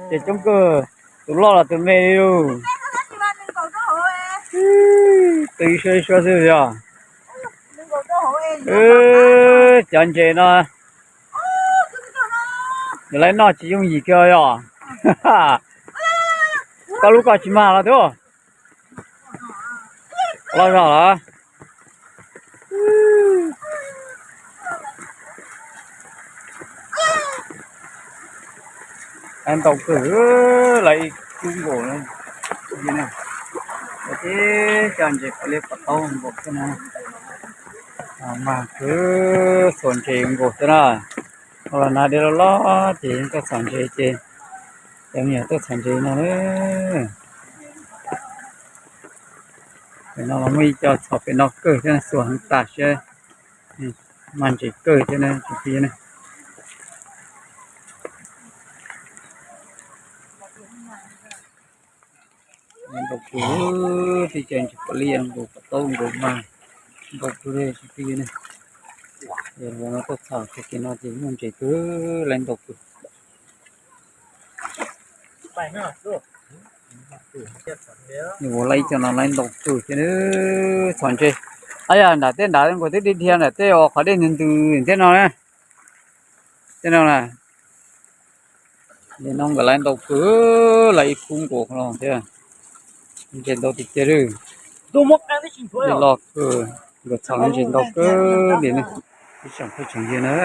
Ces coob kawg, tus loj los tus me li. Twb ib suab ib suab xwb yog. Cov ntses no yus lawv noj tsis yooj yim kiag yog. Koj lub koj tsis mag los twb loj zog los. Lawv ntau kawg, lawv ib kub nkaus. Ces cov ntses pom liab pom taub nkaus xwb na, mag kawg, xuas ntses nkaus xwb na. Ua los nag dej loj loj ces tuaj txhom ntses ces cov me nyuam tuaj txhom ntses no na. Pem no los muaj ib co txhom pem no kawg thiab, xuas heev tas siab, mag ntses kawg thiab na tus tij na. Ntau kawg, tib co ntses pom liab nkaus pom taub nkaus mag, ntau kawg tus tij na. Ces no tuaj txhom tag kis no ces muaj ntses kawg, lawv ntau kawg. Ua lawv ib co no lawv ntau kawg thiab, txhom ntses. Ab yog nram tej nrad nkaus twb dhia dhia nram tej uas qhov dej ntws ntws thiab no na. Tej no na, nim no nkawd lawv ntau kawg, lawv ib kub nkaus no thiab. Ntses ntau tiag tiag li. Dej loj kawg, nkawd txhom ntses ntau kawg li na. Ib tsoom phooj tsoom ywg na,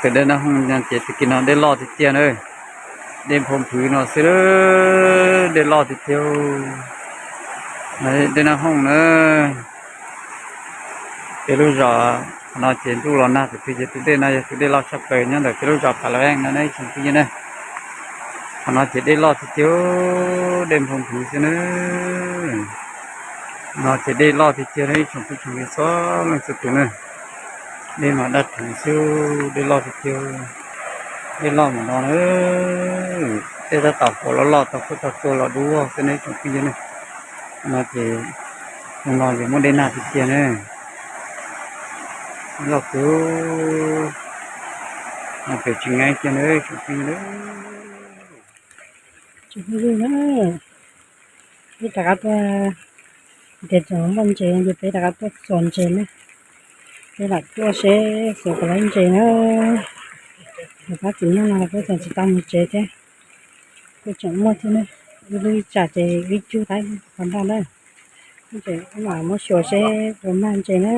tus dej Naj Hooj no ces tag kis no dej loj tiag tiag na. Dej nphau nphwv no xwb, dej loj tiag tiag. Dej Naj Hooj na. Peb lub zos qhov no ces ntuj los nag tus twg ces tus dej no yog tus dej loj tshaj plaws nyob ntawm peb lub zos Phav Laj Veej no ne ib tsoom phooj ywg na. Qhov no ces dej loj tiag tiag, dej nphau nphwv xwb na. No ces dej loj tiag tiag ib tsoom phooj tsoom ywg txhua leej txhua tus na. Dej mas daj rhuv xwb, dej loj tiag tiag, dej loj mus no na. Dej tab tom hau loj loj tau khuab tau tsua los dub xwb ne ib tsoom phooj ywg na. No ces, no ces muaj dej nag tiag tiag na. Loj kawg, no pem tsis nqaij kiag na ib tsoom phooj ywg na. Tsoom phooj ywg na, peb rov qab tuaj, tias tseem muaj ntses ces peb rov qab tuaj xuas ntses na. Peb lam tuaj seb xuas puas laib ntses na. Rov qab txiv neej no los peb tseem tsis tau mus tsev thiab. Kuj tseem muaj thiab na, ib lub ib tsam ces ib cug tau qhov nroj na. Ces wb mam muab xyuas seb puas mag ntses na.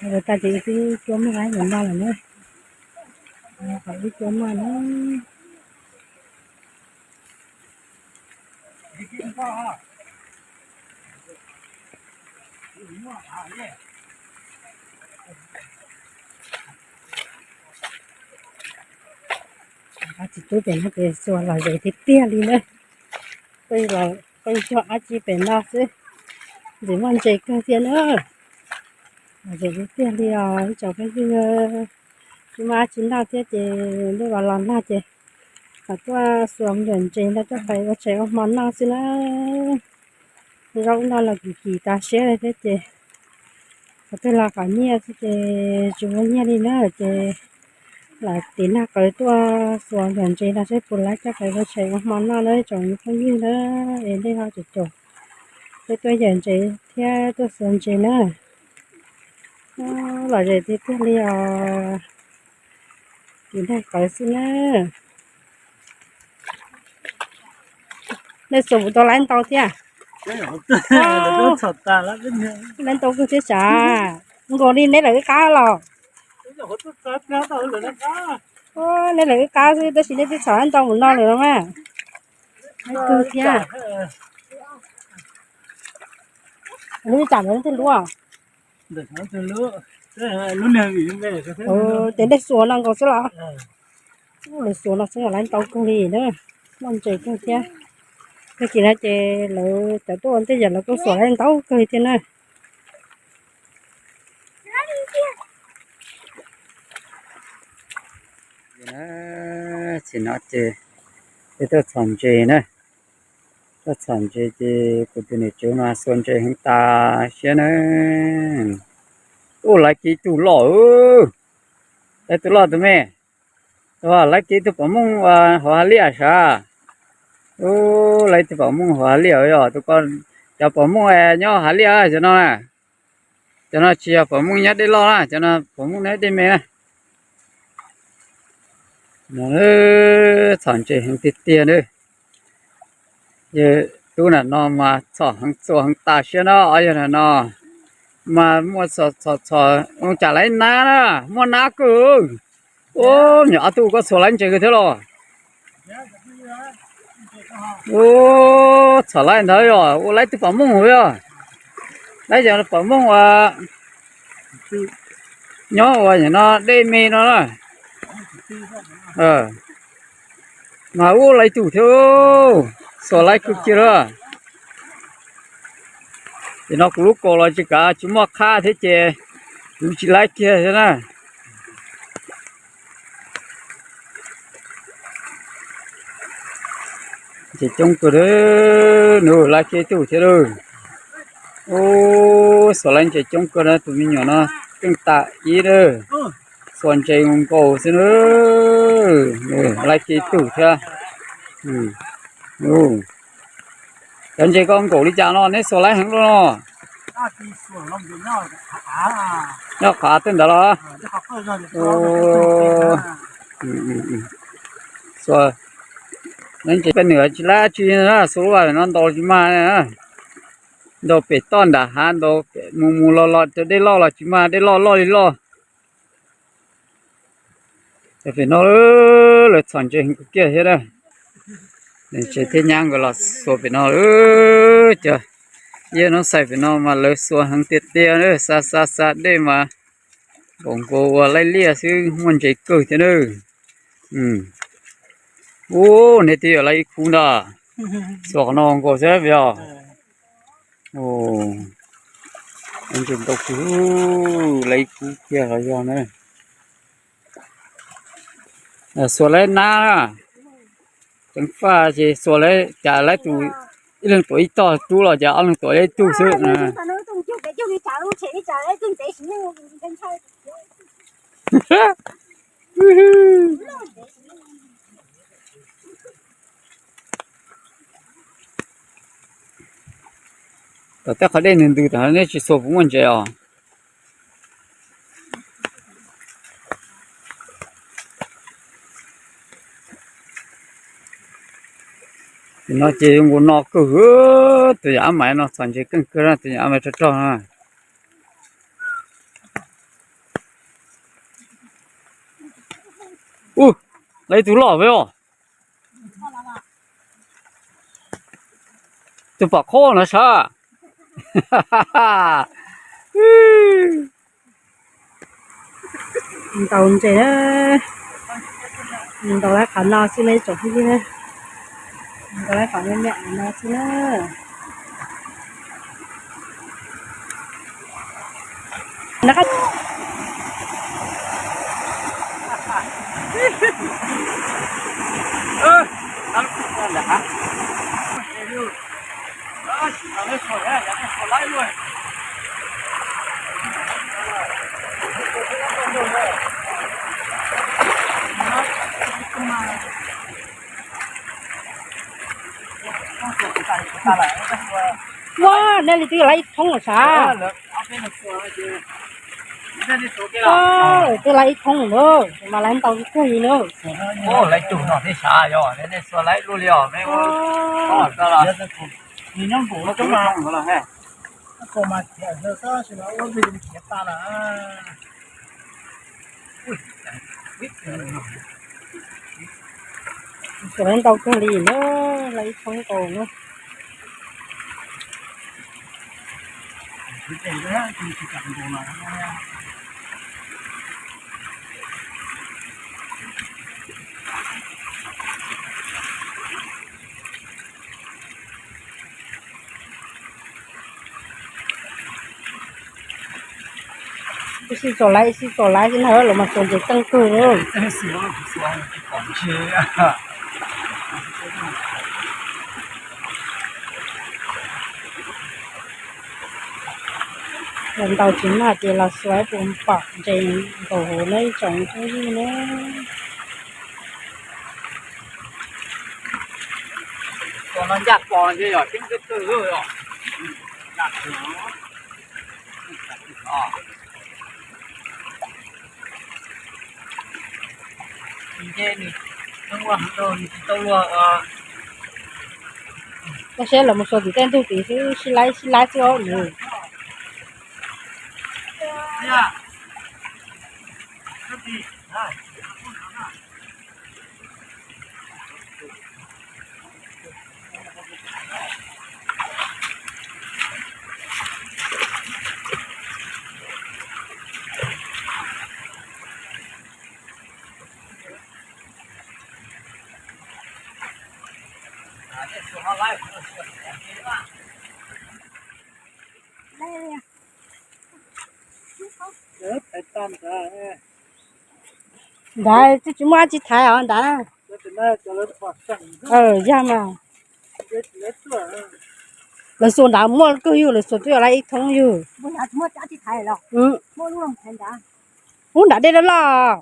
Ua tag ces wb twb cuab mag ib nyuag noj lawm na. Kom wb cuab mag na. Txiv tub pem no ces xuas lom zem tiag tiag li na. Qwj cuag dab tsi pem no xwb, ntxim muaj ntses kawg thiab na. Lom zem tiag tiag li os ib tsoom phooj ywg. Tsis muaj dab tsi noj thiab ces ntuj los los nag ces kom tuaj xuas me nyuam ntses no coj pais ua tshais ua hmo noj xwb na. Zaub no los kim kim tas siab li thiab ces qhov twg los qhov nyiaj xwb ces tsis muaj nyiaj li na ces lam tiv nag qawv tuaj xuas me nyuam ntses no seb puas laib coj pais ua tshais ua hmo noj na tsoom phooj ywg na. Es dej no tseem caum peb tuaj yawm ntses thiab tuaj xuas ntses na. Lom zem tiag tiag li os. Tiv nag qawv xwb na. Nej xuas puas tau laib ntau thiab? Laib ntau kawg thiab sav. Nkaus li neb lawv wb qab los? Neb lawv wb qab xwb tab sis neb twb txhom laib ntau mus no lawm los mas. Laib kawg thiab. Lub tsam ntawd thiaj lub. Ces nej xuas no nkaus xwb los? Lawv xuas no xwb laib ntau kawg li na. Muaj ntses kawg thiab. Tag kis no ces lawv cov tuaj ua ntej yam lawv kuj xuas laib ntau kawg li thiab na. Tsis no ces peb tuaj txhom ntses na. Tuaj txhom ntses ces kuv tus niam tsev mas xuas ntses heev tas siab na. Ub, lawv kiv ib tug loj, lawv tus loj tus me. Lawv kev tug pom mooj hauv hav liaj sav. Ub, lawv tug pom mooj hauv hav liaj yog tug ko. Cov pom mooj nyob hav liaj cov no. Cov no tsis yog pom mooj nyob dej loj na, cov no pom mooj nyob dej me na. Txhom ntses heev tiag tiag na. Yawg tub nram no mas txhom heev txhua heev tas siab no, yawg nram no mas muaj txhom txhom txhom ua cas lawv nab na, muaj nab kawg. Ub, nyuam ob tug koj txhuam laib ntses kawg thiab los? Ub, txhom laib ntawd yog ua laib tug pom mooj yog. Laib cov pom mooj uas nyob uas no dej me no na. Mas ub, laib tug thiab, xuas laib kawg kiag lawm. Ces no kuv lub kaus los tsis kav tsis muaj qhab thiab ces kuv tsis laib kiag thiab na. Ntses coob kawg, nws laib kiag ib tug thiab lawm. Ub, xuas laib ntses coob kawg na, tus me nyuam no keej tam ib na. Xuas ntses nkaus xwb na. Laib kiag ib tug thiab. Cov ntses ko nkaum li cas no neb xuas laib heev dua no? Nyob qhov twg ntawd los? Xuas, ntses peb nws tsis laib tsi na, xuas lub no ntaus tsis mag na. Ntaus pem toj nram hav, ntaus mus mus los los rau dej loj los tsis mag, dej loj loj li loj. Pem no lawv txhom ntses heev kawg kiag thiab na. Tsev thiab nyab nkawd los xuas pem no, cov yawg noob xais pem no mas lawv xuas heev tiag tiag, xa xa xa dej mas nkaus nkaus ua laij liaj xwb muaj ntses kawg thiab na. Ub, nej twb yog laib ib khub ntag. Xuas qhov no nkaus xwb yog. Ntses ntau kawg, laib ib khub kiag los yog na. Xuas laib nab, ceev faj ces xuas laib cas laib tus ib leeg tuav ib tog rub los cas ob leeg tuav ib tug xwb. Tom tej qhov dej ntws ntws tom nej tsis xuas puas muaj ntses os. Ces no ces zoo nkaus no kawg, tus yam ab mais no txhom ntses keej kawg, tus yam ab mais rog rog no. Ub, lawv ib tug loj peb os. Tus pom qhob no sav. Ntaus ntses, ntaus laib qhov no xwb ne tsoom phooj ywg, ntaus laib qhov me me no xwb na. Ua, nej li twb laib ib thoob lawm sav. Twb laib ib thoob lawm, mas laib ntau kawg li na. Laib tug no thiab sav, yog nej xuas laib luaj li os. Xuas laib ntau kawg li na, laib ib thoob nkaus na. Ib sij txuas laib ib sij txuas laib xwb na, los mas txuas ntses tseej kawg li. Los ntaus tsis mag ces los xuas puas pom ntses nkaus hauv neb tsoom phooj ywg ne. Tus no ncaj pos ces yog tseeb twg twg os. Nws tsis tau luag. Koj saib los mus so tim tej ntug tid xwb, sib laib sib laib xwb os nws. Ntawd twb tsis muaj dab tsi thaiv os ntawd. Yog mas. Lawv xuas ntawd muaj kawg yug, lawv xuas twb yuav lawv ib thoob yug. Ub, nram dej loj loj.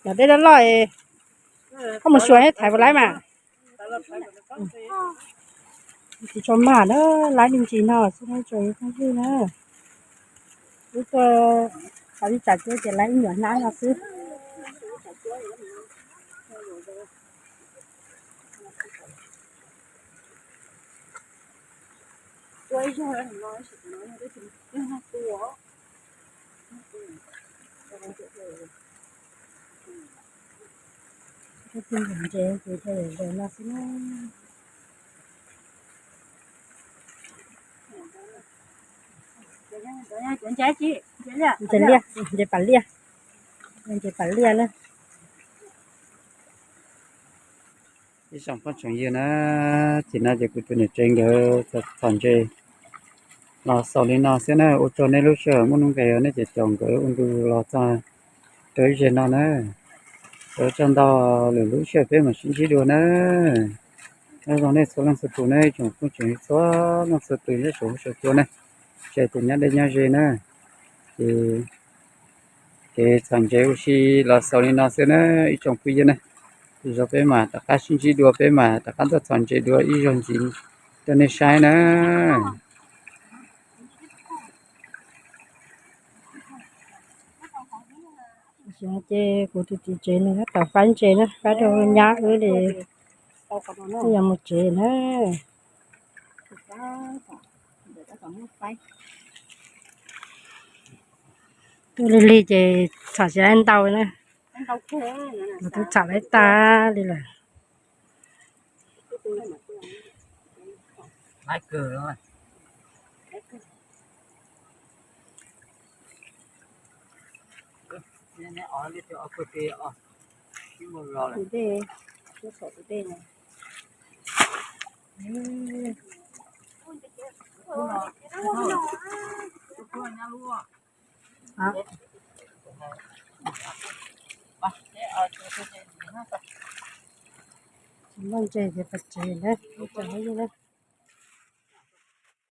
Nram dej loj loj. Koj mus xyuas thiab thaiv puas laib mas. Tsis tshua mag na, laib me ntsis no xwb, tsuas ib thoob yug na. Wb tuaj, qhov ib tsam cuab ces laib ib nyuam hnab no xwb. Ntses ces no xwb na. Ntses liaj, ntses pam liaj, ntses pam liaj na. Ib tsoom phooj tsoom ywg na, ces no ces kuv tus niam tsev nkawd txhom ntses los xaus li no xwb na. Ua tsaug nej lub sij hawm muaj nuj nqis, nej ces caum nkawd ua ntu los txog rau ib zej no na. Ua tsaug ntau, lwm lub sij hawm peb mam sib ntsib dua na. Nyob zoo nej txhua leej txhua tus na, ib tsoom phooj tsoom ywg txhua leej txhua tus nyob saum huab saum cua na, tsis hais tus nyob deb nyob ze na. Ces kev txhom ntses ua si los xaus li no xwb na ib tsoom phooj ywg na. Lwm zaus peb mam rov qab sib ntsib dua, peb mam rov qab tuaj txhom ntses dua ib zaug ntxiv rau nej saib na. Ces kuv tus txiv tsev nws tab tom faib ntses na, faib rau nyab wb li, wb yuav mus tsev na. Tuaj lig lig ces txhom tsis laib ntau na. Kuv twb txhom laib tag li lawm. Muaj ntses ces pais tsev na, ib tsoom phooj ywg na.